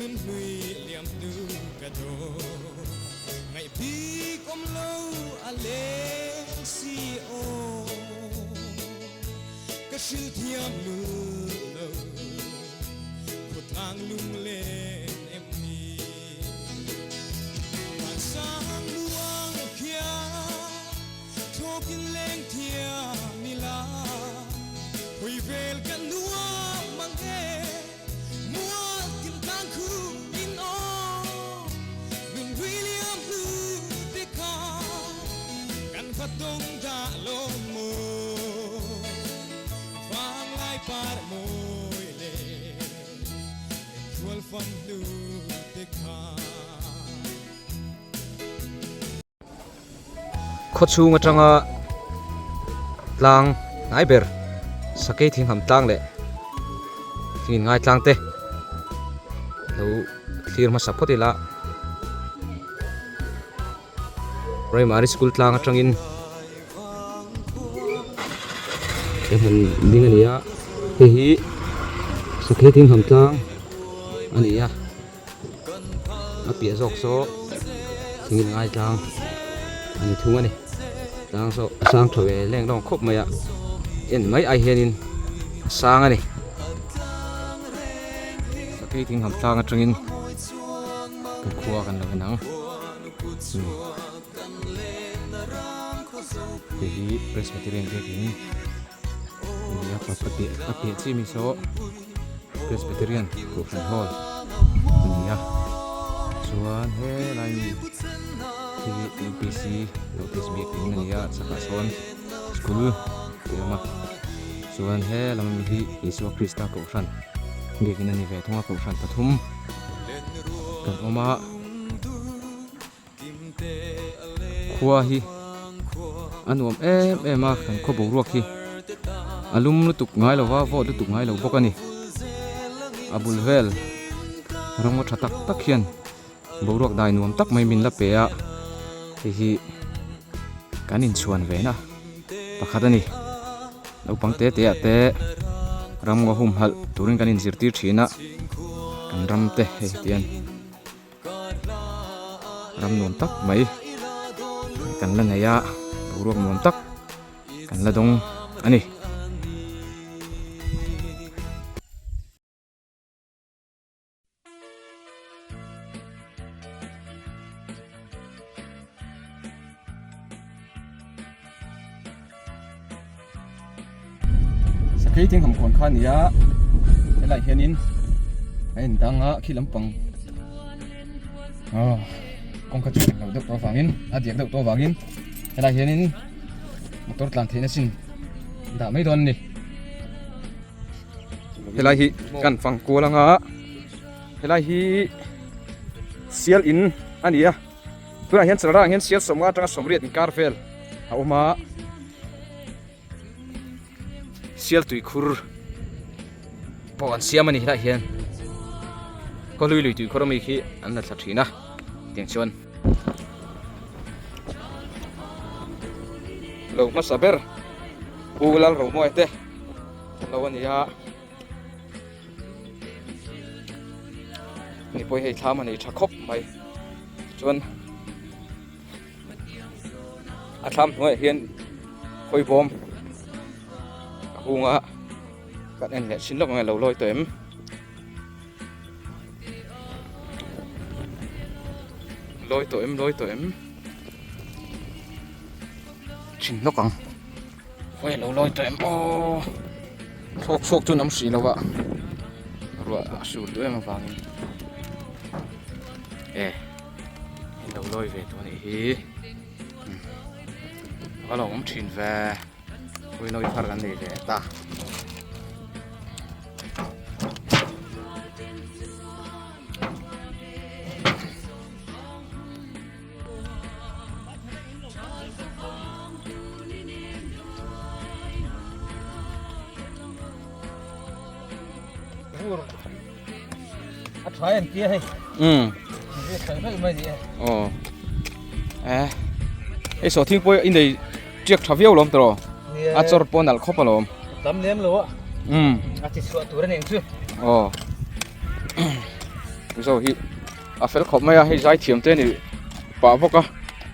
Nunhlui liam hnu ka daw Ngaih bik awm lo a leng si aw Ka hril thiam lul lo Khawtlang lunglen em ni Vansang luang khian Thlawkin leng thiam ila Hawi vel kan nuam mang e Mual kim tlang khu in aw Nun William hnu te kha Kan va tawng dah lo maw Vanglai par mawi le Lenrual fam hnu te kha. Khawchhung atanga tlang hnai ber sakei thingham tlang leh thing in ngai tlang te lo thlir hmasa phawt ila primary school tlang atangin he hmun ding a ni a hei hi sakei thingham tlang a ni a. A piah zawk saw thing in ngai tlang a ni thung a ni tlang saw a sang tha ve leng lawng khawp mai a en mai ai hianin a sang a ni sakei thing ham tlang atangin kan khua kan lo en ang hei hi presbyterian biakin a ni a a piah chiah mi saw. Presbyterian Kohhran Hall a ni a chuan helai mi hi UPC Notice biak in a ni a chhakah sawn school tih a awm a chuan helam ami hi Isua Krista Kohhran biak in a ni ve thung a Kohhran pathum kan awm a. Khua hi a nuam em em a kan khaw boruak hi a lum lutuk ngai lo va vawt lutuk ngai lo bawk a ni a bul vel rawng tha tak tak hian boruak dai nuam tak mai min la pe a hei hi kan inchhuan ve na pakhat a ni naupang te te ah te ramngaw humhalh turin kan inzirtir thin a kan ram te hei tian. Ram nuam tak mai kan la nei a boruak nuam tak kan la dawng a ni. Sakei thing ham khawn kha a ni a helaiah hianin a in dang a khi lampang aw kawngka chu englo deuh tawh avangin a diak deuh tawh avangin helaiah hianin motor tlan theihna chin dah mai dawn a ni helai hi kan fang kual anga helai hi sial in a ni a. Tunah hian Chalrang hian sial sawmnga atanga sawmriat inkar vel a awm a, sial tuikhur pawh an siam a ni helaiah hian khawhlui lui tuikhur ami khi an la thla thin a tiang chuan lo hmasa ber Pu Lalromuaia te lo a ni a. Ni pawh hei thlam a nei tha khawp mai chuan a thlam hnuaiah hian khawi bawm a hung a kan en leh thin lawk ang e lo lawi tawh em lawi tawh em lawi tawh em thin lawk ang. Khawi a lo lawi tawh em aw thlawk chhuak chu an awm hrih lo a ruah a sur duh em avangin e an lo lawi ve tawh a nih hi a lo awm thin ve khawi lawi thar kan nei ve ta. A tha em tia hei. Um. Aw. Eh. Hei saw thing pawh i nei tiak tha viau lawm tawh. A chawr pawh nalh khawp alawm. Tam lem lo a. Um. A ti chhuah tur a ning chu. Aw. Zo hi a fel khawp mai a hei zai thiam te a ni pah bawk a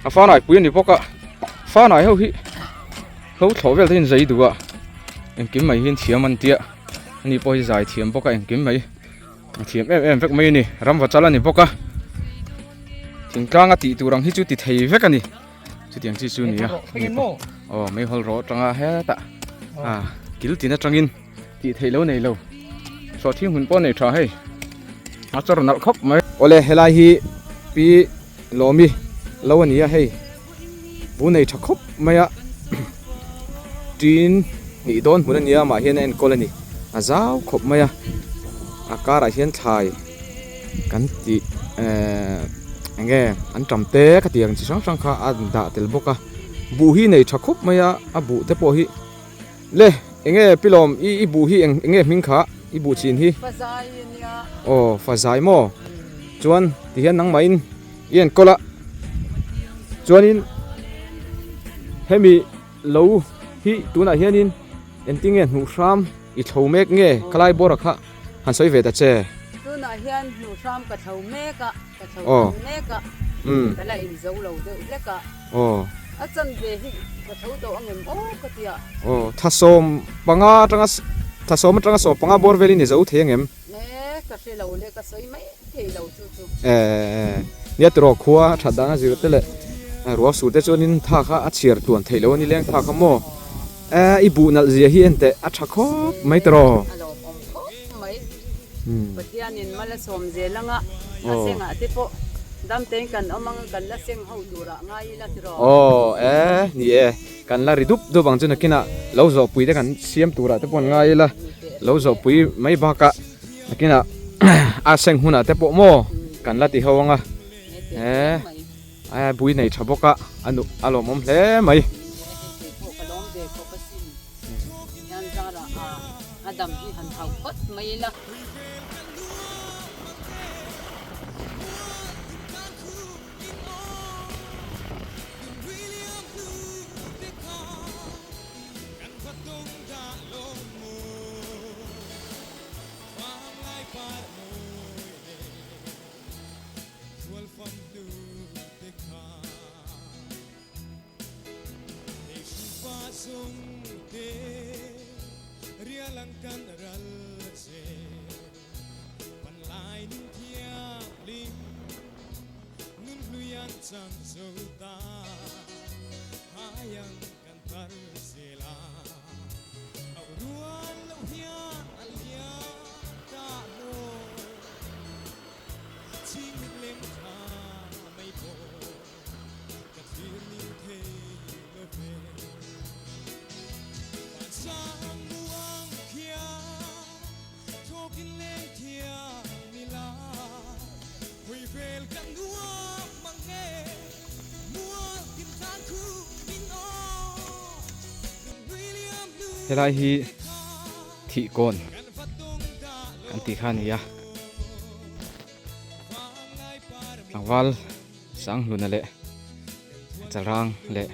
a fanai pui a ni bawk a fanai ho hi hlo thlawh vel te hian zai duh a engkim mai hian thiam an tia ani pawh hi zai thiam bawk a engkim mai a thiam em em vek mai a ni ramva chal a ni bawk a thingtlang a tih tur ang hi chu ti thei vek a ni chutiang chi chu a ni a aw meihawl rawh atanga hetah a kil tin atangin. Tih theih lo nei lo. Sawhthing hmun pawh nei tha hei. A chawr nalh khawp mai. Awle helai hi Pi Lawmi lo a ni a hei. Bu nei tha khawp mai a. Tin hnih dawn hmun a nia amah hian a enkawl a ni. A zau khawp mai a. A karah hian thlai kan tih ehh eng nge an tam te khatiang chi hrang hrang kha a dah tel bawk a. Buh hi nei tha khawp mai a a buh te pawh hi. Le, enge Pilawm i i buh hi eng enge hming kha i buh chin hi? Fazai a nia. Aw, Fazai maw? Chuan tihian nangmahin i enkawl a, chuanin hemi lo hi tunah hianin engtinge hnuh hram i thlo mek nge khalai bawra kha han sawi ve ta che? Tunah hian hnuh hram ka thlo mek a, ka thlo tan mek a, ka la inzo lo deuh hlek a. Aw. A chanve hi ka tho tawh ang em aw ka ti a. Aw, 15 atanga 10 atanga 15 bawr velin i zo thei ang em? E, ka hre lo le, ka sawi mai thei lo chu chu. E, nia tiraw khua a that dan a zir te leh ruah sur te chuanin tha kha a chhiar tluan theih lo a ni leng tha kha maw? E, i buh nalh zia hi en teh a tha khawp mai tiraw? A lawmawm khawp mai. Pathianin mal a sawm zel anga a sengah te pawh dam tein kan awm anga kan la seng ho turah ngai ila tiraw? Aw e, ni e, kan la ri dup dup ang chu nakinah lo zawhpui te kan siam turah te pawh an ngai ila, lo zawhpui mai bakah nakinah a seng hunah te pawh maw kan la ti ho anga e, a bui nei tha bawk a, a nuh a lawmawm hle mai. A dam hi han hauh phawt mai ila. Helai hi thih kawn kan tih kha a ni a tlangval Sanghluna leh Chalrang leh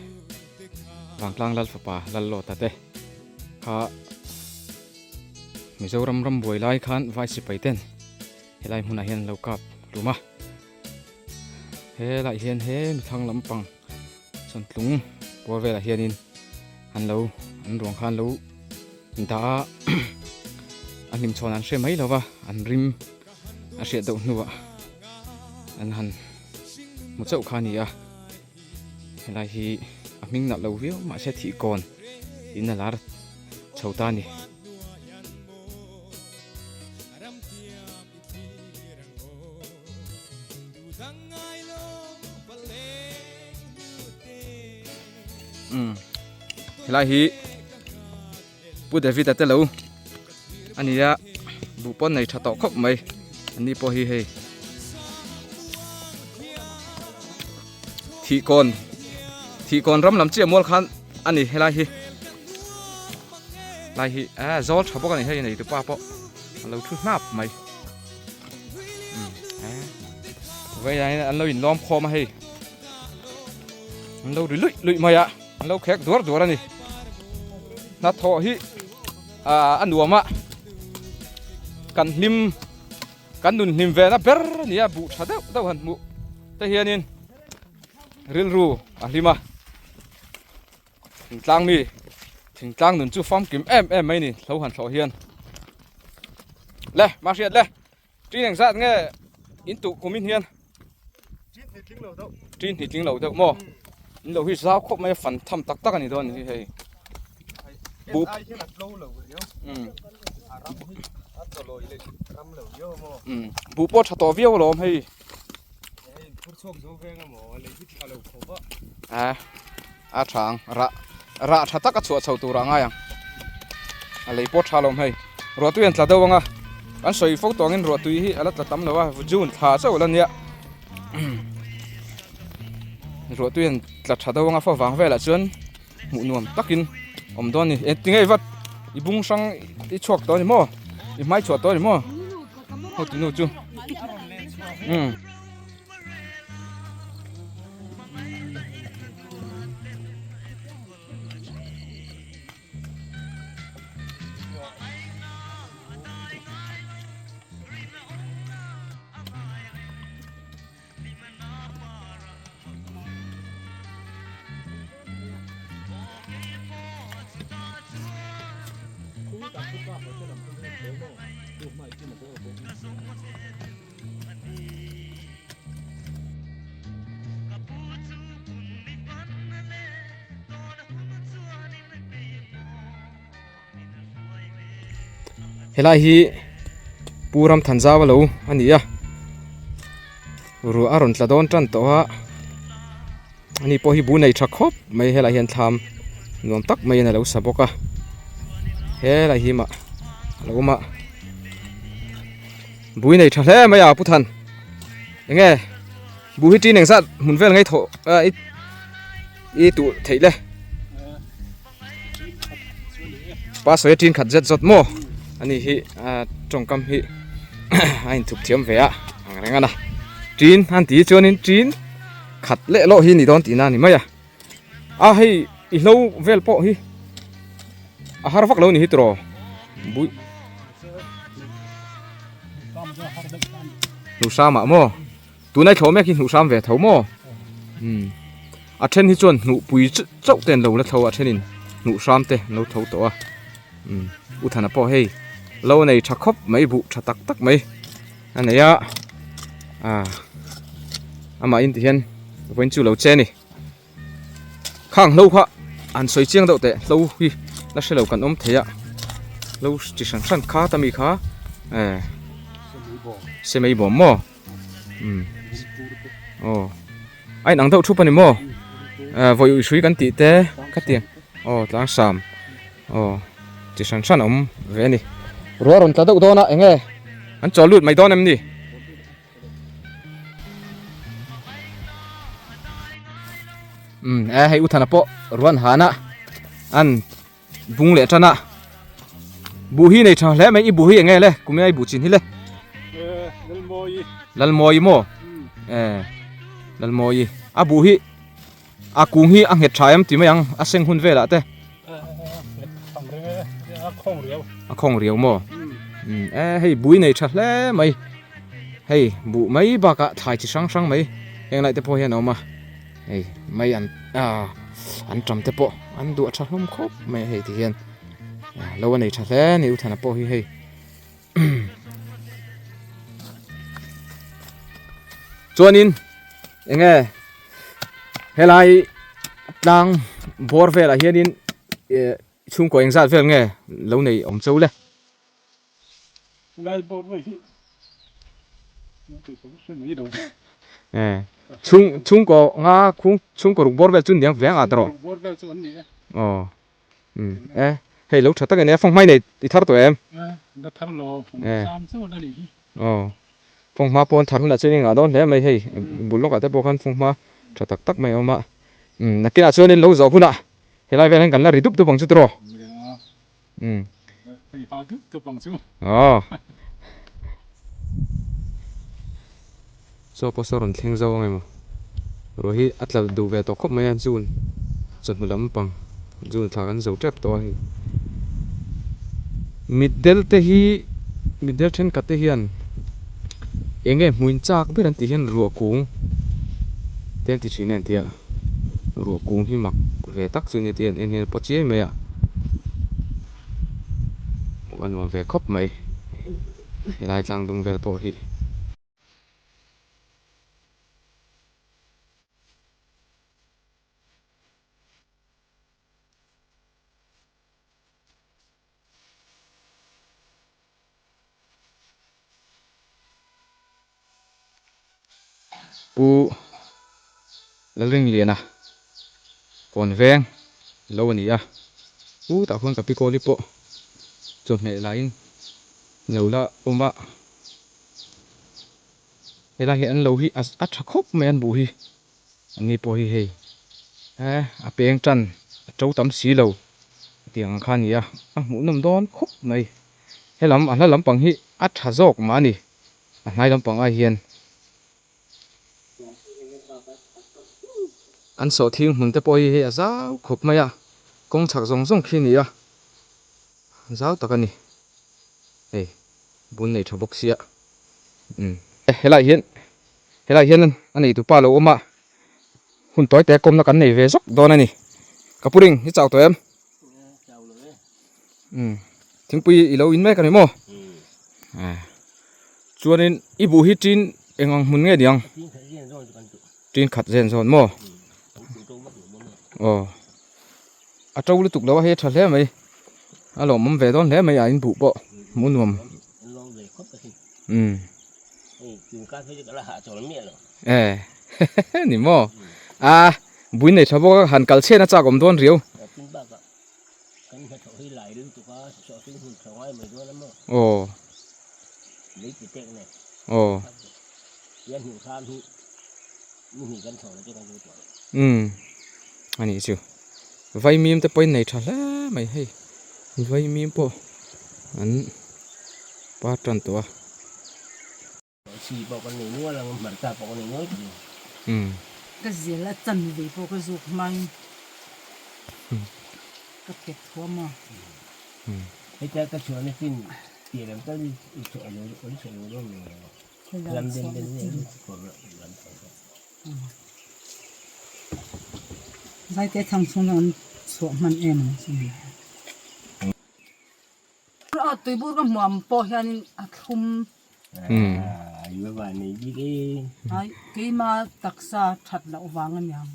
Vangtlang Lal fapa Lallawta te kha Mizoram ram buai lai khan vai sipai ten helai hmunah hian an lo kap hlum a, helaiah hian he mithlang lampang sawntlung bawr velah hianin an lo an ruang kha an lo dah a a hlimchhawn an hre mai lo va an rim a hriat deuh hnuah an han hmu chauh kha a ni a helai hi a hming nalh lo viau mahse thih kawn in a lar chho ta a ni. Umm helai hi Pu David a te lo a ni a buh pawn nei tha tawh khawp mai an ni pawh hi hei thihkawn thihkawn ram lam chiah mual khan a ni helai hi lai hi eh zawl tha bawk a ni hei nei tupa pawh a lo thu hnap mai eh veiah hian an lo inlawm khawm a hei an lo ri luih luih mai a. An lo khek duar duar a ni. Hnathawh hi a nuam a, kan hlim Kan nun hlim ve na ber a ni a, buh tha deuh deuh han hmuh te hianin rilru a hlim a. Thingtlang mi, thingtlang nun chu famkim em em mai ni hlo han thlawh hian. Le, mahriat le, ṭin engzat nge in tuh kumin hian? Ṭin hnih tling lo deuh maw? In lo hi zau khawp mai a, fan tham tak tak a ni dawn a ni hi hei. Buh Buh pawh tha tawh viau alawm hei. A a tha ang rah rah tha tak a chhuah chho tur ah ngai ang a lei pawh tha alawm hei ruahtui an tla deuh ang a kan sawi fo tawh angin ruahtui hi a la tla tam lo a June thla chauh a la nia ruahtui an tla tha deuh ang a favang velah chuan hmuh nuam takin awm dawn a ni engtinge i vat i bung hrang i chhuak tawh a ni maw i hmai chhuah tawh a ni maw hotunu chu umm. Helai hi Pu Ramthanzau a lo a ni a ruah a rawn tla dawn tan tawh a ani pawh hi bu nei tha khawp mai helai hian thlam nuam tak maiin a lo sa bawk a helai hi mah a lo awm a bui nei tha hle mai a Pu Than eng nge bu hi ṭin engzat hmun vel ngei thawh i tuh theih le. Pa sawi a ṭin khat zet zawt maw ani hi tawngkam hi a inthup thiam ve a ang reng a na ṭin an tih hi chuanin ṭin khat leh lawh hi a ni dawn tihna a ni mai a a hei i hlo vel pawh hi a har vak lo a ni hi tiraw bui hnuhsamah maw. Tunai thlawh mek hi hnuh hram ve tho maw? Umm. A then hi chuan hnuh pui chauh te an lo la tho a, a thenin hnuh hram te an lo tho tawh a. Umm. U Thana pawh hei lo nei tha khawp mai, buh tha tak tak mai a nei a. Ah. Amah in ti hian vawiin chu lo che a ni. Khang hlo kha an sawi chiang deuh teh hlo hi la hre lo kan awm thei a hlo chi hran hran kha ta mi kha eh semei bawm maw umm aw a inang deuh thup a ni maw eh vawi ui hrui kan tih te khatiang aw tlang sam aw chi hran hran a awm ve a ni ruah rawn tla deuh dawn a eng nge an chawl lut mai dawn em ni. Umm e hei Uthana pawh ruan han a an bung leh tan a buh hi nei tha hle mai i buh hi eng nge le kum eng i buh chin hi le Lalmawi maw e Lalmawi a buh hi a kung hi a nghet tha em ti mai ang a seng hun velah te a khawng riau maw e hei bui nei tha hle mai hei buh mai bakah thlai chi hrang hrang mai heng lai te pawh hian a awm a hei mai an ah an tam te pawh an duah tha hlawm khawp mai a hei ti hian lo a nei tha hle a ni u Thana pawh hi hei. Chuanin eng nge helai tlang bawr velah hianin eh chhungkaw engzat vel nge lo nei awm cheu le. Helai bawr vel hi Eh chhung chhungkaw nga khung chhungkaw ruk bawr vel chu niang veng ah ta rawh. Ruk bawr vel chu an ni e. Aw. Umm e hei lo tha tak ania fanghmai nei i thar tawh em? La thar lo sam chu la nih hi. Aw fanghma pawh an thar hunah chuan i ngah dawn hle mai hei bul lawkah te pawh khan fanghma tha tak tak mai a awm a umm nakinah chuan in lo zawh hunah helai velah hian kan la ri dup dup ang chu tiraw umm Hei ha dup dup ang chu. Aw Chaw pawh saw rawn thleng zo ang emaw ruah hi a tla duh ve tawh khawp mai a June chawhnu lampang June thla kan zo tep tawh a hei mitdel te hi mitdel thenkhat te hian. Eng nge hmuin chak ber an tih hian ruah kung te an ti thin a an tia ruah kung hi mak ve tak chu nia tih an en hian a paw chiai mai a hmuh a nuam ve khawp mai helai tlang dung vel pawh hi. Pu Lalringliana kawn veng lo a ni a, u tah khuan ka pi Kawli pawh chawhmeh laiin lo la awm a, helai hi an lo hi a tha khawp mai an buh hi. An ni pawh hi hei eh a peng tan a to tam si lo tiang ang kha a ni a, a hmuhnawm dawn khawp mai. Helam a hla lampang hi a tha zawk mah a ni, a hnai lampang ai hian. An sawhthing hmun te pawh hi hei a zau khawp mai a, kawng chhak zawng zawng khi a ni a, zau tak a ni. Hei bul nei tha bawk sia umm helaiah hian. Helaiah hian a neitu pa lo awm a, hun tawi te kawmna kan nei ve zawk dawn a ni. Ka pu ring i chau tawh em? Umm thingpui i lo in mek a ni maw? Chuanin i buh hi tin eng ang hmun nge niang? Tin khat zen zawn maw? Aw a to lutuk lo a hei a tha hle mai a lawmawm ve dawn hle mai a in buh pawh hmuh nuam. Umm. Eh ni maw a bui nei tha bawk a han kal chhiat a chak awm dawn riau. Aw. Aw. Umm ani chu vaimim te pawhin nei tha hle mai hei vaimim pawh an. Pa tan tawh a. Chi pawh kan nei nual ang, hmarcha pawh kan nei nual tawh lo. Umm. Ka zel a chan ve pawh ka zuk hmain ka pet huam a. Hetia ka chhuahna chin pian ang tal i chhuah lo an chhuah lo dawn lo. Lam den den nge kawr lam pang kha. Vaite thangchhung an chhuah hman em ang chu ni. A tuibur ka hmuam pawh hianin a thlum. Ai keima taksa that loh vang a niang.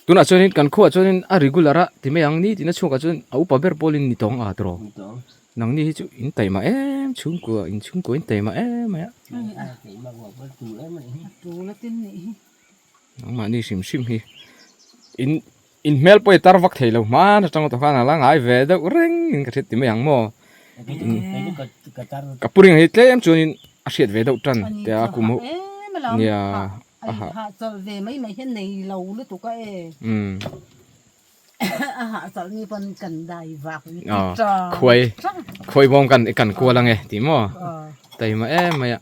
Tunah chuanin kan khuaah chuanin a regular a ti mai ang ni tina chhuakah chuan a upa ber pawlin ni tawng a tawrh nangni hi chu in taima em chhungkua in chhungkua in taima em mai a. A tul a tin nih hi. Nangmahni hrim hrim hi in in hmel pawh i tar vak thei lo hman atang tawh khan a la ngai ve deuh reng in ka hriat ti mai ang maw ka pu ring hi tlem chuan in a hriat ve deuh tan te a kum ho nia a hah khuai khuai bawm kan i kan kual ange tih maw taima em mai a.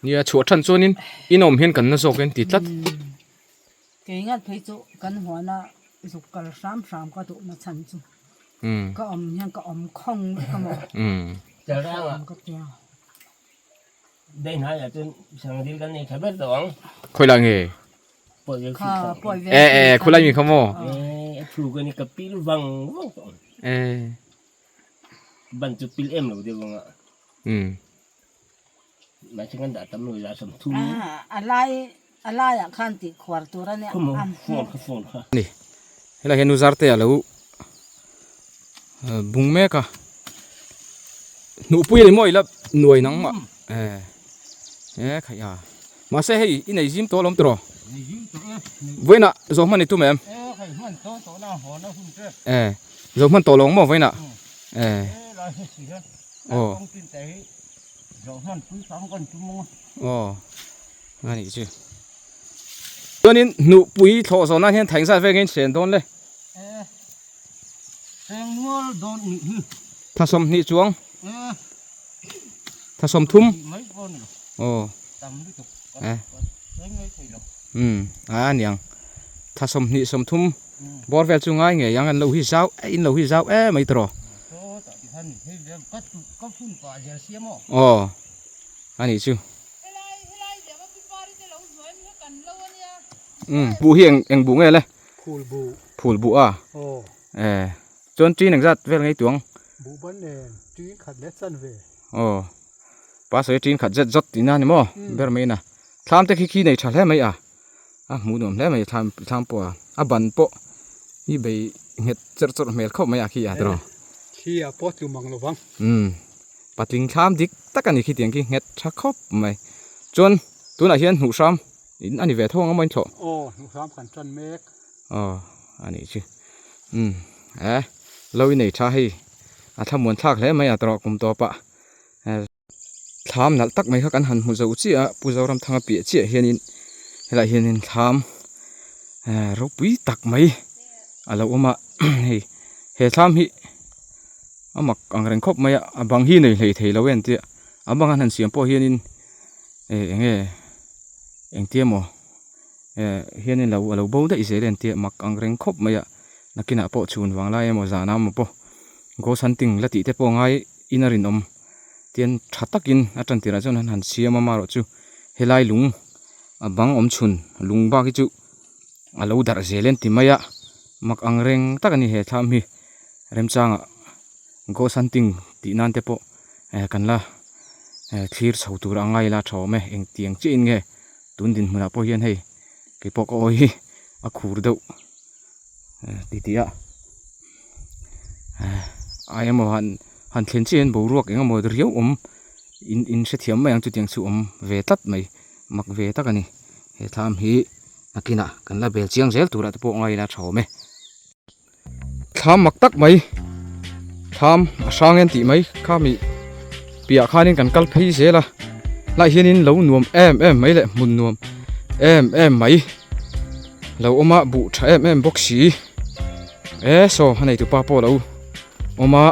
Nia chhuah than chuanin in awm hian kan na zawk in ti tlat. Kei ngat phei chu kan huana zuk kal hram hram ka duh na chhan chu ka awm hian ka awm khawng vek a maw ka tia. Khawilai nge? E e khawilai mi kha maw? E. Ban chu pil em lo deuh anga. Umm. Mahse kan dah tam lo ila 30. A lai a laiah khan tih khuar tur a nia. Khawmaw phone kha phone kha. Ni helai hian Nuzarte a lo bung mek a hnuhpui a ni maw ila nuai nang mah e e khaih a mahse hei i nei zim tawh alawm tawh vawiinah zawh hman i tum em e Zo hman tawh lo ang maw vawiinah? Eh. Aw. Aw. A nih chu. Chuanin hnuhpui thlawh zawh nan hian thaing zat vel nge in hren dawn le? Thla 20 chuang. Thla 30. Aw. Eh. Um, a niang. Thla 20 30. Bawr vel chu ngai ngei ang an lo hi zau in lo hi zau em mai tawh. Aw a nih chu. Umm buh hi eng eng buh nge le? Phul buh. Phul buh a? Aw. Eh chuan ṭin engzat vel ngei tuang? Buh ban nen ṭin khat leh chan ve. Aw pa sawi ṭin khat zet zawt tihna a ni maw ber mai ina thlam te khi khi nei ṭha hle mai a a hmuh nuam hle mai thlam thlam pawh a a ban pawh hi bei nghet cherh chawrh hmel khawp mai a khi a tiraw. Khi a pawh tlum ang lo vang. Umm Patling thlam dik tak a ni khitiang khi nghet tha khawp mai. Chuan tunah hian hnuh hram in a ni ve tho ang a maw in thlawh? Aw, hnuh hram kan tan mek. Aw, a nih chu. Umm, e, lo i nei tha hei. A thlamuan thlak hle mai a tawrh kum tawp ah. Thlam nalh tak mai kha kan han hmu zo chiah a, Pu Zoramthanga piah chiah hianin helaiah hianin thlam ropui tak mai a lo awm a, hei he thlam hi a mak ang reng khawp mai a a bang hi nei hlei thei lo e an tia a bang an han siam pawh hianin eh eng nge engtia maw eh hianin lo a lo bo daih zel e an tia mak ang reng khawp mai a nakinah pawh chhun vang lai emaw zan ah emaw pawh ghost hunting la tih te pawh ngai in a rinawm tian tha takin a tan tirah chuan an han siam a marawh chu helai lung a bang awm chhun lung bak hi chu a lo darh zel e an ti mai a mak ang reng tak a ni he thlam hi. Remchangah ghost hunting tih nan te pawh eh kan la eh thlir chho tur a ngai la tha awm e engtiang chiah in nge tun dinhmunah pawh hian hei keipawh ka awi hi a khur deuh eh ti tih a eh ai emaw han han thlen chiah hian boruak eng emaw riau awm in in hrethiam mai ang chutiang chu awm ve tlat mai mak ve tak a ni he thlam hi nakinah kan la bel chiang zel turah te pawh ngai la tha awm e. Thlam mak tak mai thlam a hrang en tih mai kha mi piah khanin kan kal phei zel a hlai hianin lo nuam em em mai leh hmun nuam em em mai lo awm a buh tha em em bawk si e saw a nei tupa pawh lo awm a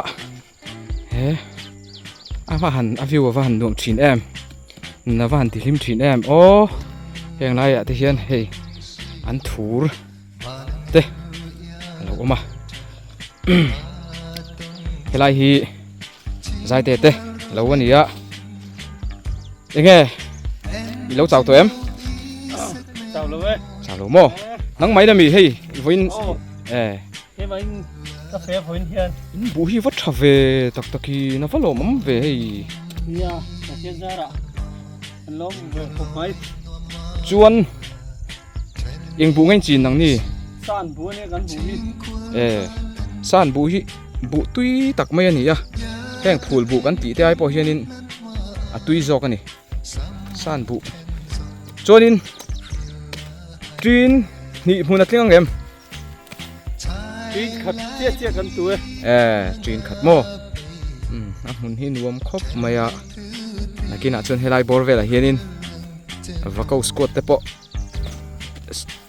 he a va han a view a va han nuam thin em a va han ti hlim thin em aw heng laiah te hian hei an thur. te a lo awm a helai hi zaite te lo a ni a enge i lo chau tawh em chau lo e chau lo maw nang mai na mi hei vawiin e he vawiin ka fe vawiin hian in buh hi va tha ve tak tak hi na va lawm awm ve hei nia pathian zarah an lawm ve khawp mai chuan Eng buh ngei chin nang ni? San buh ania kan buh hi. E, san buh hi buh tui tak mai a ni a. Heng phul buh kan tih te ai pawh hianin a tui zawk a ni. San buh. Chuanin ṭin hnih hmun a tling ang em? Ṭin khat chiah chiah kan tu e. E, ṭin khat maw? Um, a hmun hi nuam khawp mai a. Nakinah chuan helai bawr velah hianin Vako squad te pawh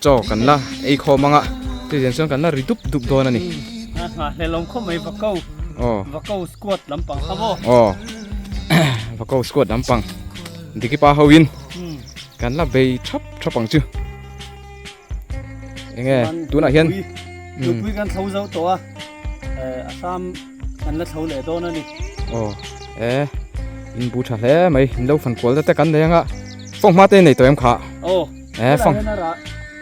chaw kan la ei khawm anga tih chuan kan la ri dup dup dawn a ni. A nghahhlelh awm khawp mai Vako Aw. Vako squad lampang kha maw? Aw Vako squad lampang Dikipa hoin kan la bei thap thap ang chu. Enge tunah hian Nupui kan thlo zo tawh a a hram kan la thlo leh dawn a ni. Aw e in bu tha hle mai in lo fan kual te kan nei anga fawng hma te nei tawh em kha. Aw e fawng hian a rah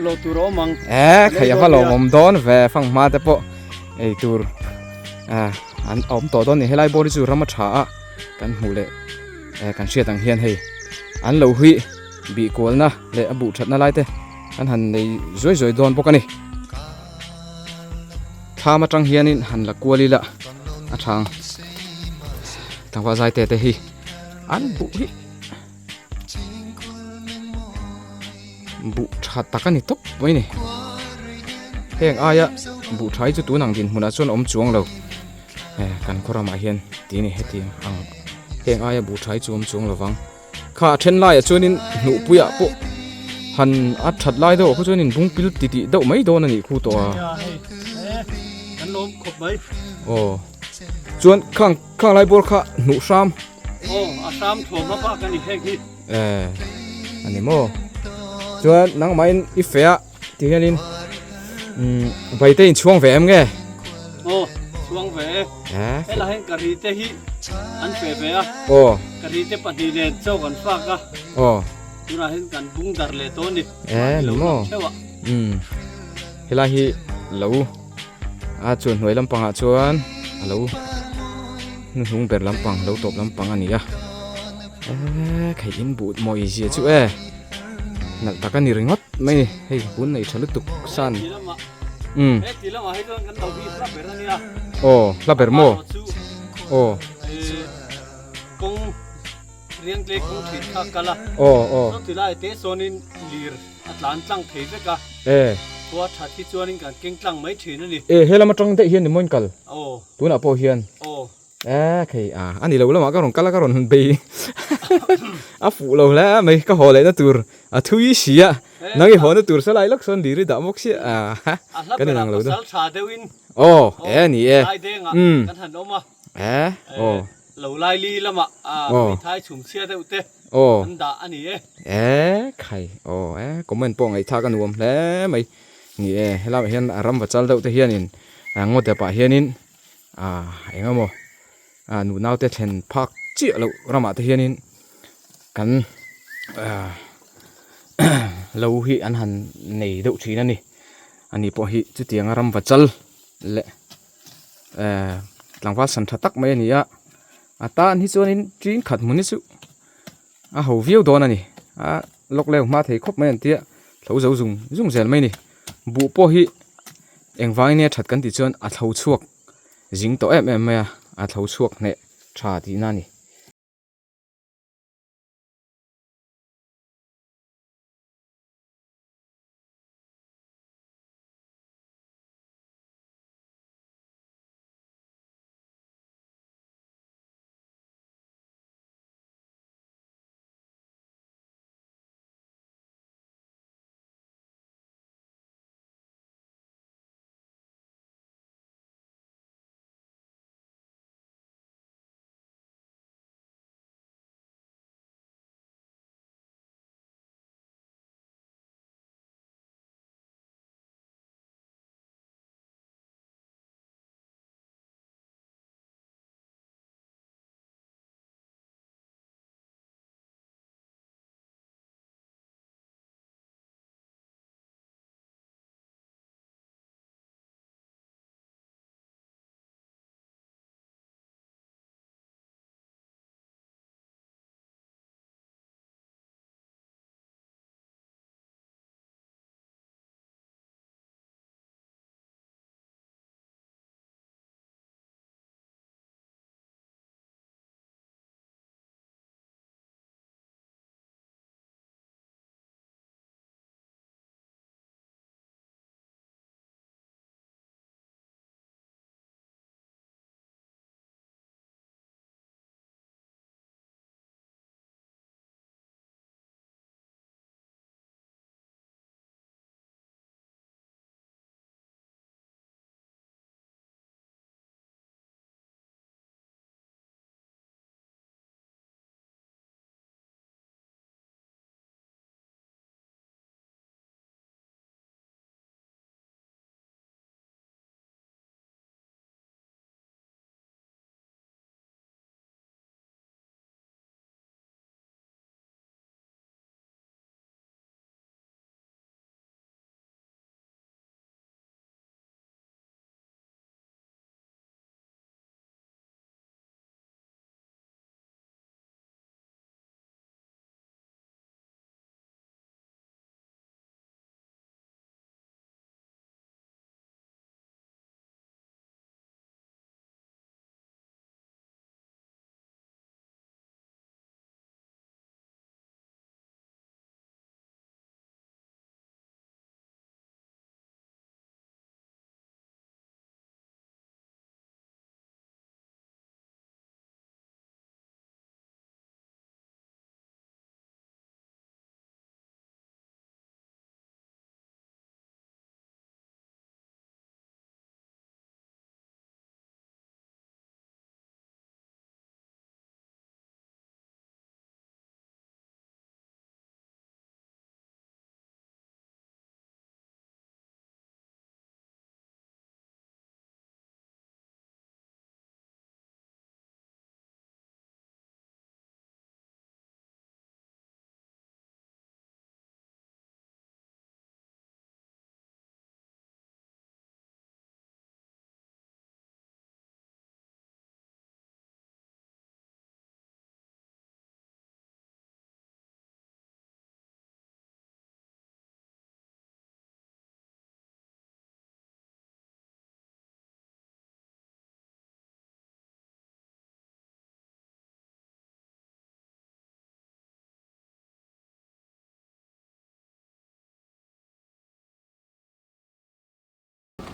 lo tur a awm ang. E khai ava lo awm dawn ve fawng hma te pawh ei tur an awm tawh dawn ni helai bawr hi chu ram a tha a kan hmuh leh kan hriat ang hian hei an lo hui bih kualna leh a buh thatna lai te an han nei zuai zuai dawn bawk a ni thlam atang hianin han la kual ila a thang tlangval zai te te hi an buh hi buh tha tak a ni tawp mai ni heng aia buh tha hi chu tun ang dinhmunah chuan awm chuang lo kan khaw ramah hian tih a ni heti ang heng aia buh tha hi chu awm chuang lo vang. Kha a then laiah chuanin hnuhpuiah pawh han a that lai deuh ah khaw chuanin bung pil ti tih deuh mai dawn a nih khu tawh a. Aw chuan khang khang lai bawr kha hnuh hram. Aw a hram thuam a bak a ni heng hi. E a ni maw chuan nangmahin i feh a ti hianin. Umm Vaite in chhuang ve em nge? Aw chhuang ve e. Helai hian ka ri te hi an fe ve a. Aw. Ka ri te pahnih nen chaw kan fak a. Aw. Tunah hian kan bung dar leh tawh a ni. E ni maw? Umm helai hi lo a chuan hnuai lampangah chuan a lo hnuhnung ber lampang lo tawp lampang a ni a. E khei in buh mawi zia chu e. Nalh tak a ni ringawt mai ni hei bun nei tha lutuk san umm aw hla ber maw aw aw aw e e he lam atang daih hian ni maw in kal tunah pawh hian. Eh khei a ani lo lamah ka rawn kal a ka rawn bei a fuh lo hle mai ka haw lehna tur a thui si a nang i hawna tur salai lawk sawn diri dah bawk sia a kan inang lo deuh aw e ni e umm eh aw aw eh khai aw eh comment pawh ngaihthlak a nuam hle mai ni e helaiah hian a ram va chal deuh te hianin ngaw depah hianin. Ah eng emaw ah nu naute thlen phak chiah loh ramah te hianin kan ah lo hi an han nei deuh thin a ni ani pawh hi chutianga ram va chal leh eh tlangval san tha tak mai a ni a a tan hi chuanin tin khat hmun hi chu a ho viau dawn a ni a lawk leu hma thei khawp mai an tia thlo zo zung zung zel mai a ni buh pawh hi engvangin nge that kan tih chuan a thlo chhuak zing tawh em em mai a a thlo chhuak hneh tha tihna a ni.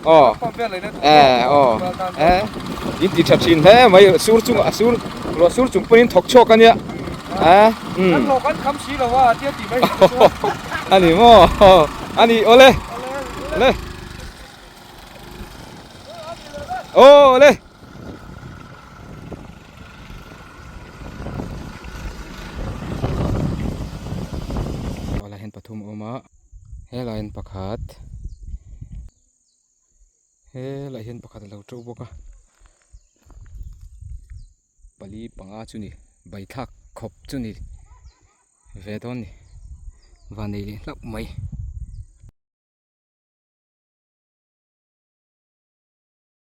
Aw. Eh aw. Eh in ti tha thin hle mai sur chung a sur ruah sur chung pawhin thawk chhuak a nia. Eh umm. Kan hlawh kan kham si lo a tia tih mai hi chu. A ni maw? A ni awle. Awle. Awle. Awle hian pathum a awm a. Helai hian pakhat helai hian pakhat a lo to bawk a pali panga chu ni baithlak khawp chu ni ve dawn ni van nei leh hlauh mai.